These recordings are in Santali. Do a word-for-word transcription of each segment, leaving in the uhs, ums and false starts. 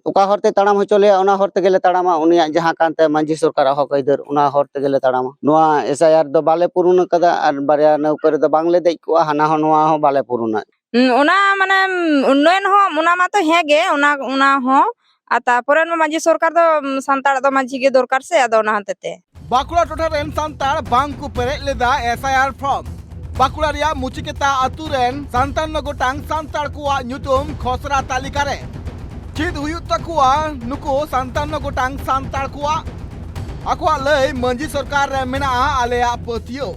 ᱚᱠᱟ ᱦᱚᱨ ᱛᱮ ᱛᱟᱲᱟᱢ ᱦᱚᱪᱚ ᱞᱮᱭᱟ, ᱚᱱᱟ ᱦᱚᱨ ᱛᱮᱜᱮ ᱞᱮ ᱛᱟᱲᱟᱢᱟ᱾ ᱩᱱᱤᱭᱟᱜ ᱡᱟᱦᱟᱸ ᱠᱟᱱ ᱛᱟᱭᱟ ᱢᱟᱹᱡᱷᱤ ᱥᱚᱨᱠᱟᱨᱟᱜ ᱦᱚᱠ ᱟᱹᱭᱫᱟᱹᱨ, ᱚᱱᱟ ᱦᱚᱨ ᱛᱮᱜᱮ ᱞᱮ ᱛᱟᱲᱟᱢᱟ᱾ ᱱᱚᱣᱟ ᱮᱥ ᱟᱭ ᱟᱨ ᱫᱚ ᱵᱟᱞᱮ ᱯᱩᱨᱩᱱ ᱟᱠᱟᱫᱟ ᱟᱨ ᱵᱟᱨᱭᱟ ᱱᱟᱹᱣᱠᱟᱹ ᱨᱮᱫᱚ ᱵᱟᱝᱞᱮ ᱫᱮᱡ ᱠᱚᱜᱼᱟ, ᱦᱟᱱᱟ ᱦᱚᱸ ᱱᱚᱣᱟ ᱦᱚᱸ ᱵᱟᱞᱮ ᱯᱩᱨᱩᱱᱟ᱾ ᱦᱩᱸ, ᱚᱱᱟ ᱢᱟᱱᱮ, ᱩᱱᱱᱚᱭᱚᱱ ᱦᱚᱸ, ᱚᱱᱟ ᱢᱟᱛᱚ ᱦᱮᱸ ᱜᱮ, ᱚᱱᱟ, ᱚᱱᱟ ᱦᱚᱸ᱾ ᱟᱨ ᱛᱟᱯᱚᱨᱮ ᱢᱟ ᱢᱟᱹᱡᱷᱤ ᱥᱚᱨᱠᱟᱨ ᱫᱚ, ᱩᱢ, ᱥᱟᱱᱛᱟᱲ ᱫᱚ ᱢᱟᱹᱡᱷᱤ ᱜᱮ ᱫᱚᱨᱠᱟᱨ ᱥᱮ, ᱟᱫᱚ ᱚᱱᱟ ᱦᱚᱛᱮ ᱛᱮ᱾ ᱵᱟᱸᱠᱩᱲᱟ ᱴᱚᱴᱷᱟ ᱨᱮᱱ ᱥᱟᱱᱛᱟᱲ ᱵᱟᱝ ᱠᱚ ᱯᱮᱨᱮᱡ ᱞᱮᱫᱟ S I R form. Bankura ᱨᱮᱭᱟᱜ ᱢᱩᱪᱤᱠᱮᱛᱟ ᱟᱛᱩ ᱨᱮᱱ ᱥᱟᱱᱛᱟᱱᱱᱚ ᱜᱚᱴᱟᱝ ᱥᱟᱱᱛᱟᱲ ᱠᱚᱣᱟᱜ ᱧᱩᱛᱩᱢ ᱠᱷᱚᱥᱲᱟ ᱛᱟᱹᱞᱤᱠᱟ ᱨᱮ᱾ ᱪᱮᱫ ᱦᱩᱭᱩᱜ ᱛᱟᱠᱚᱣᱟ ᱱᱩᱠᱩ ᱥᱟᱱᱛᱟᱱᱱᱚ ᱜᱚᱴᱟᱝ ᱥᱟᱱᱛᱟᱲ ᱠᱚᱣᱟᱜ? ᱟᱠᱚᱣᱟᱜ ᱞᱟᱹᱭ, ᱢᱟᱹᱡᱷᱤ ᱥᱚᱨᱠᱟᱨ ᱨᱮ ᱢᱮᱱᱟᱜᱼᱟ ᱟᱞᱮᱭᱟᱜ ᱯᱟᱹᱛᱭᱟᱹᱣ᱾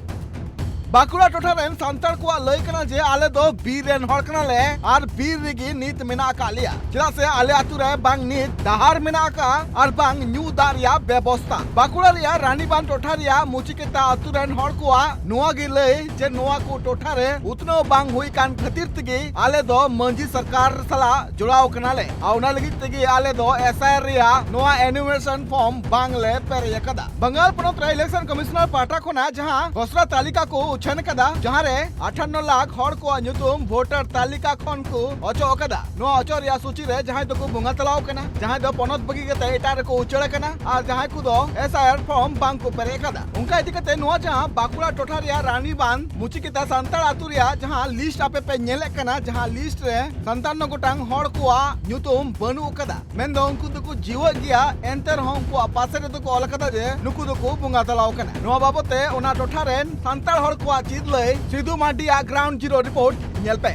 ᱵᱟᱸᱠᱩᱲᱟ ᱴᱚᱴᱷᱟ ᱨᱮᱱ ᱥᱟᱱᱛᱟᱲ ᱠᱚᱣᱟᱜ ᱞᱟᱹᱭ ᱠᱟᱱᱟ ᱡᱮ ᱟᱞᱮ ᱫᱚ ᱵᱤᱨ ᱨᱮᱱ ᱦᱚᱲ ᱠᱟᱱᱟᱞᱮ ᱟᱨ ᱵᱤᱨ ᱨᱮᱜᱮ ᱱᱤᱛ ᱢᱮᱱᱟᱜ ᱟᱠᱟᱫ ᱞᱮᱭᱟ, ᱪᱮᱫᱟᱜ ᱥᱮ ᱟᱞᱮ ᱟᱛᱩ ᱨᱮ ᱵᱟᱝ ᱱᱤᱛ ᱰᱟᱦᱟᱨ ᱢᱮᱱᱟᱜ ᱟᱠᱟᱫᱼᱟ ᱟᱨ ᱵᱟᱝ ᱧᱩ ᱫᱟᱜ ᱨᱮᱭᱟᱜ ᱵᱮᱵᱚᱥᱛᱟ᱾ ᱵᱟᱸᱠᱩᱲᱟ ᱨᱮᱭᱟᱜ ᱨᱟᱱᱤᱵᱟᱸᱫᱷ ᱴᱚᱴᱷᱟ ᱨᱮᱭᱟᱜ ᱢᱩᱪᱤᱠᱮᱛᱟ ᱟᱛᱩ ᱨᱮᱱ ᱦᱚᱲ ᱠᱚᱣᱟᱜ ᱱᱚᱣᱟ ᱜᱮ ᱞᱟᱹᱭ ᱡᱮ ᱱᱚᱣᱟ ᱠᱚ ᱴᱚᱴᱷᱟ ᱨᱮ ᱩᱛᱱᱟᱹᱣ ᱵᱟᱝ ᱦᱩᱭ ᱠᱟᱱ ᱠᱷᱟᱹᱛᱤᱨ ᱛᱮᱜᱮ ᱟᱞᱮ ᱫᱚ ᱢᱟᱹᱡᱷᱤ ᱥᱚᱨᱠᱟᱨ ᱥᱟᱞᱟᱜ ᱡᱚᱲᱟᱣ ᱠᱟᱱᱟᱞᱮ ᱟᱨ ᱚᱱᱟ ᱞᱟᱹᱜᱤᱫ ᱛᱮᱜᱮ ᱟᱞᱮ ᱫᱚ ᱮᱥ ᱟᱭ ᱟᱨ ᱨᱮᱭᱟᱜ ᱱᱚᱣᱟ ᱮᱱᱩᱢᱟᱨᱮᱥᱚᱱ ᱯᱷᱚᱨᱢ ᱵᱟᱝ ᱞᱮ ᱯᱮᱨᱮᱡ ᱟᱠᱟᱫᱟ᱾ ᱵᱟᱝᱜᱟᱞ ᱯᱚᱱᱚᱛ ᱨᱮ ᱤᱞᱮᱠᱥᱚᱱ ᱠᱚᱢᱤᱥᱚᱱᱟᱨ ᱯᱟᱦᱴᱟ ᱠᱷᱚᱱᱟᱜ ᱡᱟᱦᱟᱸ ᱠᱷᱚᱥᱲᱟ ᱛᱟᱹᱞᱤᱠᱟ ᱠᱚ ᱩᱪᱷᱟᱹᱱ ᱟᱠᱟᱫᱟ, ᱡᱟᱦᱟᱸ ᱨᱮ ᱟᱴᱷᱟᱱᱱᱚ ᱞᱟᱠᱷ ᱦᱚᱲ ᱠᱚᱣᱟᱜ ᱧᱩᱛᱩᱢ ᱵᱷᱳᱴᱟᱨ ᱛᱟᱹᱞᱤᱠᱟ ᱠᱷᱚᱱ ᱠᱚ ᱚᱪᱚᱜ ᱟᱠᱟᱫᱟ᱾ ᱱᱚᱣᱟ ᱚᱪᱚᱜ ᱨᱮᱭᱟᱜ ᱥᱩᱪᱤ ᱨᱮ ᱡᱟᱦᱟᱸᱭ ᱫᱚᱠᱚ ᱵᱚᱸᱜᱟ ᱛᱟᱞᱟᱣ ᱟᱠᱟᱱᱟ, ᱡᱟᱦᱟᱸᱭ ᱫᱚ ᱯᱚᱱᱚᱛ ᱵᱟᱹᱜᱤ ᱠᱟᱛᱮ ᱮᱴᱟᱜ ᱨᱮᱠᱚ ᱩᱪᱟᱹᱲ ᱟᱠᱟᱱᱟ ᱟᱨ ᱡᱟᱦᱟᱸᱭ ᱠᱚᱫᱚ ᱮᱥ ᱟᱭ ᱟᱨ ᱯᱷᱚᱨᱢ ᱵᱟᱝ ᱠᱚ ᱯᱮᱨᱮᱡ ᱟᱠᱟᱫᱟ᱾ ᱚᱱᱠᱟ ᱤᱫᱤ ᱠᱟᱛᱮ ᱱᱚᱣᱟ ᱡᱟᱦᱟᱸ ᱵᱟᱸᱠᱩᱲᱟ ᱴᱚᱴᱷᱟ ᱨᱮᱭᱟᱜ ᱨᱟᱱᱤᱵᱟᱸᱫᱷ ᱢᱩᱪᱤᱠᱮᱛᱟ ᱥᱟᱱᱛᱟᱲ ᱟᱛᱩ ᱨᱮᱭᱟᱜ ᱡᱟᱦᱟᱸ ᱞᱤᱥᱴ ᱟᱯᱮ ᱯᱮ ᱧᱮᱞᱮᱫ ᱠᱟᱱᱟ, ᱡᱟᱦᱟᱸ ᱞᱤᱥᱴ ᱨᱮ ᱥᱟᱱᱛᱟᱱᱱᱚ ᱜᱚᱴᱟᱝ ᱦᱚᱲ ᱠᱚᱣᱟᱜ ᱧᱩᱛᱩᱢ ᱵᱟᱹᱱᱩᱜ ᱟᱠᱟᱫᱟ, ᱢᱮᱱᱫᱚ ᱩᱱᱠᱩ ᱫᱚᱠᱚ ᱡᱤᱣᱮᱫ ᱜᱮᱭᱟ, ᱮᱱᱛᱮ ᱨᱮᱦᱚᱸ ᱩᱱᱠᱩᱣᱟᱜ ᱯᱟᱥᱮ ᱨᱮᱫᱚ ᱠᱚ ᱚᱞ ᱟᱠᱟᱫᱟ ᱡᱮ ᱱᱩᱠᱩ ᱫᱚᱠᱚ ᱵᱚᱸᱜᱟ ᱛᱟᱞᱟᱣ ᱟᱠᱟᱱᱟ᱾ ᱱᱚᱣᱟ ᱵᱟᱵᱚᱛ ᱛᱮ ᱚᱱᱟ ᱴᱚᱴᱷᱟ ᱨᱮᱱ ᱥᱟᱱᱛᱟᱲ ᱦᱚᱲ ᱠᱚᱣᱟᱜ ᱪᱮᱫ ᱞᱟᱹᱭ, ᱥᱤᱫᱷᱩ ᱢᱟᱨᱰᱤᱭᱟᱜ ᱜᱨᱟᱣᱩᱱᱰ ᱡᱤᱨᱳ ᱨᱤᱯᱳᱨᱴ ᱧᱮᱞ ᱯᱮ᱾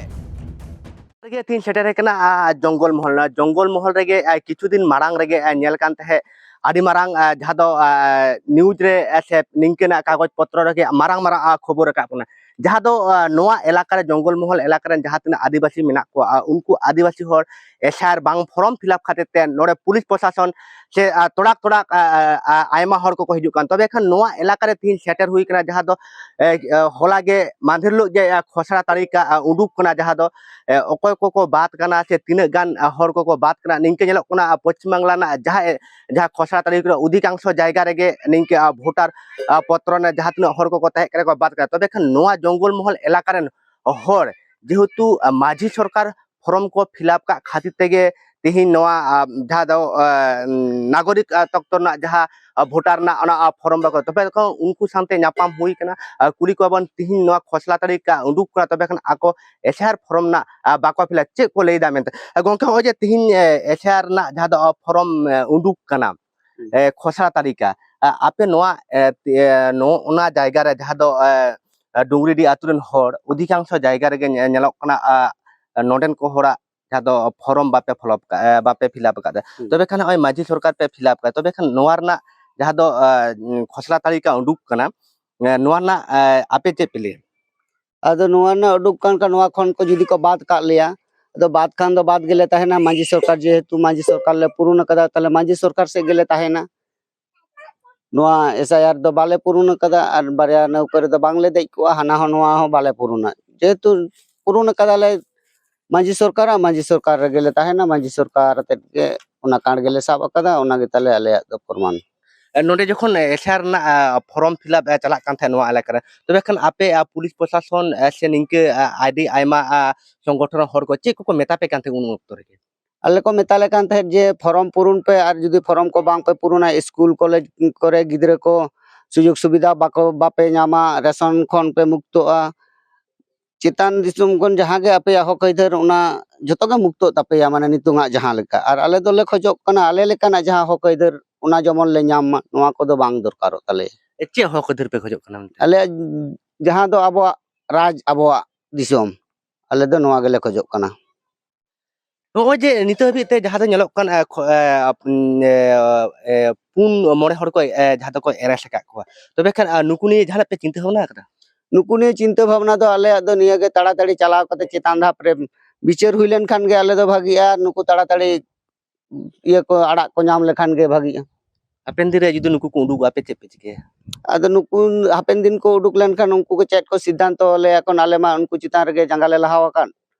ᱨᱮᱜᱮ ᱛᱤᱧ ᱥᱮᱴᱮᱨ ᱟᱠᱟᱱᱟ, ᱟ, ᱡᱚᱝᱜᱚᱞ ᱢᱚᱦᱚᱞ᱾ ᱱᱚᱣᱟ ᱡᱚᱝᱜᱚᱞ ᱢᱚᱦᱚᱞ ᱨᱮᱜᱮ, ᱟ, ᱠᱤᱪᱷᱩ ᱫᱤᱱ ᱢᱟᱲᱟᱝ ᱨᱮᱜᱮ, ᱟ, ᱧᱮᱞ ᱠᱟᱱ ᱛᱟᱦᱮᱸᱫ ᱟᱹᱰᱤ ᱢᱟᱨᱟᱝ, ᱟ, ᱡᱟᱦᱟᱸ ᱫᱚ, ᱟ, ᱱᱤᱭᱩᱡᱽ ᱨᱮ, ᱟ, ᱥᱮ ᱱᱤᱝᱠᱟᱹᱱᱟᱜ ᱠᱟᱜᱚᱡᱽ ᱯᱚᱛᱨᱚ ᱨᱮᱜᱮ ᱢᱟᱨᱟᱝ ᱢᱟᱨᱟᱝ, ᱟ, ᱠᱷᱚᱵᱚᱨ ᱨᱟᱠᱟᱵ ᱠᱟᱱᱟ, ᱡᱟᱦᱟᱸ ᱫᱚ, ᱟ, ᱱᱚᱣᱟ ᱮᱞᱟᱠᱟ ᱨᱮ, ᱡᱚᱝᱜᱚᱞ ᱢᱚᱦᱚᱞ ᱮᱞᱟᱠᱟ ᱨᱮᱱ ᱡᱟᱦᱟᱸ ᱛᱤᱱᱟᱹᱜ ᱟᱹᱫᱤᱵᱟᱹᱥᱤ ᱢᱮᱱᱟᱜ ᱠᱚᱣᱟ, ᱟ, ᱩᱱᱠᱩ ᱟᱹᱫᱤᱵᱟᱹᱥᱤ ᱦᱚᱲ ᱮᱥ ᱟᱭ ᱟᱨ ᱵᱟᱝ ᱯᱷᱚᱨᱚᱢ ᱯᱷᱤᱞᱟᱯ ᱠᱷᱟᱹᱛᱤᱨ ᱛᱮ ᱱᱚᱰᱮ ᱯᱩᱞᱤᱥ ᱯᱨᱚᱥᱟᱥᱚᱱ ᱥᱮ, ᱟ, ᱛᱚᱲᱟᱠ ᱛᱚᱲᱟᱠ, ᱟ, ᱟ, ᱟ, ᱟᱭᱢᱟ ᱦᱚᱲ ᱠᱚᱠᱚ ᱦᱤᱡᱩᱜ ᱠᱟᱱ᱾ ᱛᱚᱵᱮ ᱠᱷᱟᱱ ᱱᱚᱣᱟ ᱮᱞᱟᱠᱟ ᱨᱮ ᱛᱤᱦᱤᱧ ᱥᱮᱴᱮᱨ ᱦᱩᱭ ᱠᱟᱱᱟ, ᱡᱟᱦᱟᱸ ᱫᱚ, ᱮ, ᱮ, ᱦᱚᱞᱟ ᱜᱮ ᱢᱟᱫᱷᱮᱨ ᱦᱤᱞᱳᱜ ᱜᱮ, ᱟ, ᱠᱷᱚᱥᱲᱟ ᱛᱟᱹᱞᱤᱠᱟ, ᱟ, ᱩᱰᱩᱠ ᱠᱟᱱᱟ, ᱡᱟᱦᱟᱸ ᱫᱚ, ᱮ, ᱚᱠᱚᱭ ᱠᱚᱠᱚ ᱵᱟᱫ ᱠᱟᱱᱟ ᱥᱮ ᱛᱤᱱᱟᱹᱜ ᱜᱟᱱ, ᱟ, ᱦᱚᱲ ᱠᱚᱠᱚ ᱵᱟᱫ ᱠᱟᱱᱟ᱾ ᱱᱤᱝᱠᱟᱹ ᱧᱮᱞᱚᱜ ᱠᱟᱱᱟ, ᱟ, ᱯᱚᱪᱷᱤᱢ ᱵᱟᱝᱞᱟ ᱨᱮᱱᱟᱜ ᱡᱟᱦᱟᱸ, ᱮ, ᱡᱟᱦᱟᱸ ᱠᱷᱚᱥᱲᱟ ᱛᱟᱹᱞᱤᱠᱟ ᱨᱮ ᱚᱫᱷᱤᱠᱟᱝᱥᱚ ᱡᱟᱭᱜᱟ ᱨᱮᱜᱮ ᱱᱤᱝᱠᱟᱹ, ᱟ, ᱵᱷᱳᱴᱟᱨ, ᱟ, ᱯᱚᱛᱨᱚ ᱨᱮᱱᱟᱜ ᱡᱟᱦᱟᱸ ᱛᱤᱱᱟᱹᱜ ᱦᱚᱲ ᱠᱚᱠᱚ ᱛᱟᱦᱮᱸ ᱠᱟᱱᱟ ᱠᱚ ᱵᱟᱫ ᱠᱟᱱᱟ᱾ ᱛᱚᱵᱮ ᱠᱷᱟᱱ ᱱᱚᱣᱟ ᱡᱚᱝᱜᱚᱞ ᱢᱚᱦᱚᱞ ᱮᱞᱟᱠᱟ ᱨᱮᱱ ᱦᱚᱲ ᱡᱮᱦᱮᱛᱩ, ᱟ, ᱢᱟᱹᱡᱷᱤ ᱥᱚᱨᱠᱟᱨ ᱯᱷᱚᱨᱚᱢ ᱠᱚ ᱯᱷᱤᱞᱟᱯ ᱠᱟᱜ ᱠᱷᱟᱹᱛᱤᱨ ᱛᱮᱜᱮ ᱛᱤᱦᱤᱧ ᱱᱚᱣᱟ, ᱟ, ᱡᱟᱦᱟᱸ ᱫᱚ, ᱟ, ᱱᱟᱜᱚᱨᱤᱠ, ᱟ, ᱛᱚᱠᱛᱚ ᱨᱮᱱᱟᱜ ᱡᱟᱦᱟᱸ, ᱟ, ᱵᱷᱳᱴᱟᱨ ᱨᱮᱱᱟᱜ ᱚᱱᱟ, ᱟ, ᱯᱷᱚᱨᱚᱢ ᱵᱟᱠᱚ, ᱛᱚᱵᱮ ᱠᱷᱚᱱ ᱩᱱᱠᱩ ᱥᱟᱶᱛᱮ ᱧᱟᱯᱟᱢ ᱦᱩᱭ ᱠᱟᱱᱟ᱾ ᱟ, ᱠᱩᱞᱤ ᱠᱚᱣᱟ ᱵᱚᱱ ᱛᱤᱦᱤᱧ ᱱᱚᱣᱟ ᱠᱷᱚᱥᱲᱟ ᱛᱟᱹᱞᱤᱠᱟ ᱩᱰᱩᱠ ᱠᱟᱱᱟ, ᱛᱚᱵᱮ ᱠᱷᱟᱱ ᱟᱠᱚ ᱮᱥ ᱟᱭ ᱟᱨ ᱯᱷᱚᱨᱚᱢ ᱨᱮᱱᱟᱜ, ᱟ, ᱵᱟᱠᱚ ᱯᱷᱤᱞᱟᱯ, ᱪᱮᱫ ᱠᱚ ᱞᱟᱹᱭ ᱮᱫᱟ ᱢᱮᱱᱛᱮ? ᱟ, ᱜᱚᱝᱠᱮ, ᱱᱚᱜᱼᱚᱭ ᱡᱮ ᱛᱤᱦᱤᱧ, ᱮ, ᱮᱥ ᱟᱭ ᱟᱨ ᱨᱮᱱᱟᱜ ᱡᱟᱦᱟᱸ ᱫᱚ, ᱟ, ᱯᱷᱚᱨᱚᱢ, ᱮ, ᱦᱩᱸ᱾ ᱮ, ᱠᱷᱚᱥᱲᱟ ᱛᱟᱹᱞᱤᱠᱟ, ᱟ, ᱟᱯᱮ ᱱᱚᱣᱟ, ᱮ, ᱛᱤ-, ᱮ, ᱱᱚᱜᱼᱚ ᱱᱟ ᱡᱟᱭᱜᱟ ᱨᱮ ᱡᱟᱦᱟᱸ ᱫᱚ, ᱮ, ᱰᱩᱝᱨᱤᱰᱤ ᱟᱹᱛᱩ ᱨᱮᱱ ᱦᱚᱲ ᱚᱫᱷᱤᱠᱟᱝᱥᱚ ᱡᱟᱭᱜᱟ ᱨᱮᱜᱮ ᱧᱮ-, ᱧᱮᱞᱚᱜ ᱠᱟᱱᱟ, ᱟ, ᱱᱚᱰᱮᱱ ᱠᱚ ᱦᱚᱲᱟᱜ ᱡᱟᱦᱟᱸ ᱫᱚ ᱯᱷᱚᱨᱚᱢ ᱵᱟᱯᱮ ᱯᱷᱚᱞᱚᱯ ᱠᱟᱜ, ᱮ, ᱵᱟᱯᱮ ᱯᱷᱤᱞᱟᱯ ᱟᱠᱟᱫᱟ᱾ ᱦᱩᱸ᱾ ᱛᱚᱵᱮ ᱠᱷᱟᱱ ᱱᱚᱜᱼᱚᱭ ᱢᱟᱹᱡᱷᱤ ᱥᱚᱨᱠᱟᱨ ᱯᱮ ᱯᱷᱤᱞᱟᱯ ᱠᱟᱜᱼᱟ, ᱛᱚᱵᱮ ᱠᱷᱟᱱ ᱱᱚᱣᱟ ᱨᱮᱱᱟᱜ ᱡᱟᱦᱟᱸ ᱫᱚ, ᱟ, ᱠᱷᱚᱥᱲᱟ ᱛᱟᱹᱞᱤᱠᱟ ᱩᱰᱩᱠ ᱠᱟᱱᱟ, ᱮ, ᱱᱚᱣᱟ ᱨᱮᱱᱟᱜ, ᱮ, ᱟᱯᱮ ᱪᱮᱫ ᱯᱮ ᱞᱟᱹᱭᱟ? ᱟᱫᱚ ᱱᱚᱣᱟ ᱨᱮᱱᱟᱜ ᱩᱰᱩᱠ ᱠᱟᱱ ᱠᱷᱟᱱ, ᱱᱚᱣᱟ ᱠᱷᱚᱱ ᱠᱚ ᱡᱩᱫᱤ ᱠᱚ ᱵᱟᱫ ᱠᱟᱜ ᱞᱮᱭᱟ, ᱟᱫᱚ ᱵᱟᱫ ᱠᱷᱟᱱ ᱫᱚ ᱵᱟᱫ ᱜᱮᱞᱮ ᱛᱟᱦᱮᱱᱟ᱾ ᱢᱟᱹᱡᱷᱤ ᱥᱚᱨᱠᱟᱨ, ᱡᱮᱦᱮᱛᱩ ᱢᱟᱹᱡᱷᱤ ᱥᱚᱨᱠᱟᱨ ᱞᱮ ᱯᱩᱨᱩᱱ ᱟᱠᱟᱫᱟ, ᱛᱟᱦᱞᱮ ᱢᱟᱹᱡᱷᱤ ᱥᱚᱨᱠᱟᱨ ᱥᱮᱫ ᱜᱮᱞᱮ ᱛᱟᱦᱮᱱᱟ᱾ ᱱᱚᱣᱟ ᱮᱥ ᱟᱭ ᱟᱨ ᱫᱚ ᱵᱟᱞᱮ ᱯᱩᱨᱩᱱ ᱟᱠᱟᱫᱟ, ᱟᱨ ᱵᱟᱨᱭᱟ ᱱᱟᱹᱣᱠᱟᱹ ᱨᱮᱫᱚ ᱵᱟᱝᱞᱮ ᱫᱮᱡ ᱠᱚᱜᱼᱟ, ᱦᱟᱱᱟ ᱦᱚᱸ ᱱᱚᱣᱟ ᱦᱚᱸ ᱵᱟᱞᱮ ᱯᱩᱨᱩᱱᱟ᱾ ᱡᱮᱦᱮᱛᱩ ᱯᱩᱨᱩᱱ ᱟᱠᱟᱫᱟᱞᱮ ᱢᱟᱹᱡᱷᱤ ᱥᱚᱨᱠᱟᱨᱟᱜ, ᱢᱟᱹᱡᱷᱤ ᱥᱚᱨᱠᱟᱨ ᱨᱮᱜᱮ ᱞᱮ ᱛᱟᱦᱮᱱᱟ, ᱢᱟᱹᱡᱷᱤ ᱥᱚᱨᱠᱟᱨ ᱟᱛᱮᱫ ᱜᱮ ᱚᱱᱟ ᱠᱟᱨᱰ ᱜᱮᱞᱮ ᱥᱟᱵ ᱟᱠᱟᱫᱟ, ᱚᱱᱟ ᱜᱮ ᱛᱟᱞᱮ ᱟᱞᱮᱭᱟᱜ ᱫᱚ ᱯᱨᱚᱢᱟᱱ᱾ ᱮ, ᱱᱚᱰᱮ ᱡᱚᱠᱷᱚᱱ, ᱮ, ᱮᱥ ᱟᱭ ᱟᱨ ᱨᱮᱱᱟᱜ, ᱮ, ᱯᱷᱚᱨᱚᱢ ᱯᱷᱤᱞᱟᱯ, ᱮ, ᱪᱟᱞᱟᱜ ᱠᱟᱱ ᱛᱟᱦᱮᱸᱫ ᱱᱚᱣᱟ ᱮᱞᱟᱠᱟ ᱨᱮ, ᱛᱚᱵᱮ ᱠᱷᱟᱱ ᱟᱯᱮ, ᱮ, ᱯᱩᱞᱤᱥ ᱯᱨᱚᱥᱟᱥᱚᱱ, ᱮ, ᱥᱮ ᱱᱤᱝᱠᱟᱹ, ᱮ, ᱟᱹᱰᱤ ᱟᱭᱢᱟ, ᱮ, ᱥᱚᱝᱜᱚᱴᱷᱚᱱ ᱨᱮᱱ ᱦᱚᱲ ᱠᱚ ᱪᱮᱫ ᱠᱚᱠᱚ ᱢᱮᱛᱟ ᱯᱮ ᱠᱟᱱ ᱛᱟᱦᱮᱸᱫ ᱩᱱ ᱚᱠᱛᱚ ᱨᱮᱜᱮ? ᱟᱞᱮ ᱠᱚ ᱢᱮᱛᱟ ᱞᱮ ᱠᱟᱱ ᱛᱟᱦᱮᱸᱫ ᱡᱮ ᱯᱷᱚᱨᱚᱢ ᱯᱩᱨᱩᱱ ᱯᱮ, ᱟᱨ ᱡᱩᱫᱤ ᱯᱷᱚᱨᱚᱢ ᱠᱚ ᱵᱟᱝ ᱯᱮ ᱯᱩᱨᱩᱱᱟ, ᱥᱠᱩᱞ ᱠᱚᱞᱮᱡᱽ ᱠᱚᱨᱮ ᱜᱤᱫᱽᱨᱟᱹ ᱠᱚ ᱥᱩᱡᱳᱜᱽ ᱥᱩᱵᱤᱫᱷᱟ ᱵᱟᱠᱚ, ᱵᱟᱯᱮ ᱧᱟᱢᱟ, ᱨᱮᱥᱚᱱ ᱠᱷᱚᱱ ᱯᱮ ᱢᱩᱠᱛᱚᱜᱼᱟ, ᱪᱮᱛᱟᱱ ᱫᱤᱥᱚᱢ ᱠᱷᱚᱱ ᱡᱟᱦᱟᱸ ᱜᱮ ᱟᱯᱮᱭᱟᱜ ᱦᱚᱠ ᱟᱹᱭᱫᱟᱹᱨ, ᱚᱱᱟ ᱡᱷᱚᱛᱚ ᱜᱮ ᱢᱩᱠᱛᱚᱜ ᱛᱟᱯᱮᱭᱟ, ᱢᱟᱱᱮ ᱱᱤᱛᱚᱝᱟᱜ ᱡᱟᱦᱟᱸ ᱞᱮᱠᱟ᱾ ᱟᱨ ᱟᱞᱮ ᱫᱚᱞᱮ ᱠᱷᱚᱡᱚᱜ ᱠᱟᱱᱟ, ᱟᱞᱮ ᱞᱮᱠᱟᱱᱟᱜ ᱡᱟᱦᱟᱸ ᱦᱚᱠ ᱟᱹᱭᱫᱟᱹᱨ, ᱚᱱᱟ ᱡᱮᱢᱚᱱ ᱞᱮ ᱧᱟᱢ ᱢᱟ, ᱱᱚᱣᱟ ᱠᱚᱫᱚ ᱵᱟᱝ ᱫᱚᱨᱠᱟᱨᱚᱜ ᱛᱟᱞᱮᱭᱟ᱾ ᱮ, ᱪᱮᱫ ᱦᱚᱠ ᱟᱹᱭᱫᱟᱹᱨ ᱯᱮ ᱠᱷᱚᱡᱚᱜ ᱠᱟᱱᱟ ᱢᱮᱱᱛᱮ? ᱟᱞᱮᱭᱟᱜ ᱡᱟᱦᱟᱸ ᱫᱚ ᱟᱵᱚᱣᱟᱜ ᱨᱟᱡᱽ, ᱟᱵᱚᱣᱟᱜ ᱫᱤᱥᱚᱢ, ᱟᱞᱮ ᱫᱚ ᱱᱚᱣᱟ ᱜᱮᱞᱮ ᱠᱷᱚᱡᱚᱜ ᱠᱟᱱᱟ᱾ ᱱᱚᱜᱼᱚᱭ ᱡᱮ ᱱᱤᱛᱚᱜ ᱦᱟᱹᱵᱤᱡ ᱛᱮ ᱡᱟᱦᱟᱸ ᱫᱚ ᱧᱮᱞᱚᱜ ᱠᱟᱱ, ᱮ, ᱠᱷᱚ-, ᱮ, ᱟᱯ-, ᱮ, ᱯᱩᱱ ᱢᱚᱬᱮ ᱦᱚᱲ ᱠᱚ, ᱮ, ᱡᱟᱦᱟᱸ ᱫᱚᱠᱚ ᱮᱨᱮᱥᱴ ᱟᱠᱟᱫ ᱠᱚᱣᱟ, ᱛᱚᱵᱮ ᱠᱷᱟᱱ, ᱟ, ᱱᱩᱠᱩ ᱱᱤᱭᱮ ᱡᱟᱦᱟᱱᱟᱜ ᱯᱮ ᱪᱤᱱᱛᱟᱹ ᱵᱷᱟᱵᱽᱱᱟ ᱟᱠᱟᱫᱟ? ᱱᱩᱠᱩ ᱱᱤᱭᱮ ᱪᱤᱱᱛᱟᱹ ᱵᱷᱟᱵᱽᱱᱟ ᱫᱚ ᱟᱞᱮᱭᱟᱜ ᱫᱚ ᱱᱤᱭᱟᱹ ᱜᱮ, ᱛᱟᱲᱟᱛᱟᱲᱤ ᱪᱟᱞᱟᱣ ᱠᱟᱛᱮ ᱪᱮᱛᱟᱱ ᱫᱷᱟᱯ ᱨᱮ ᱵᱤᱪᱟᱹᱨ ᱦᱩᱭ ᱞᱮᱱᱠᱷᱟᱱ ᱜᱮ ᱟᱞᱮ ᱫᱚ ᱵᱷᱟᱜᱤᱜᱼᱟ᱾ ᱱᱩᱠᱩ ᱛᱟᱲᱟᱛᱟᱲᱤ ᱤᱭᱟᱹ ᱠᱚ, ᱟᱲᱟᱜ ᱠᱚ ᱧᱟᱢ ᱞᱮᱠᱷᱟᱱ ᱜᱮ ᱵᱷᱟᱜᱤᱜᱼᱟ᱾ ᱦᱟᱯᱮᱱ ᱫᱤᱱ ᱨᱮ ᱡᱩᱫᱤ ᱱᱩᱠᱩ ᱠᱚ ᱩᱰᱩᱠᱚᱜᱼᱟ, ᱟᱯᱮ ᱪᱮᱫ ᱯᱮ ᱪᱤᱠᱟᱹᱭᱟ? ᱟᱫᱚ ᱱᱩᱠᱩ ᱦᱟᱯᱮᱱ ᱫᱤᱱ ᱠᱚ ᱩᱰᱩᱠ ᱞᱮᱱᱠᱷᱟᱱ ᱩᱱᱠᱩ ᱠᱚ ᱪᱮᱫ ᱠᱚ ᱥᱤᱫᱽᱫᱷᱟᱱᱛᱚ ᱞᱮᱭᱟ, ᱮᱠᱷᱚᱱ ᱟᱞᱮ ᱢᱟ ᱩᱱᱠᱩ ᱪᱮᱛᱟᱱ ᱨᱮᱜᱮ ᱡᱟᱸᱜᱟ ᱞᱮ ᱞᱟᱦᱟ ᱟᱠᱟᱫ᱾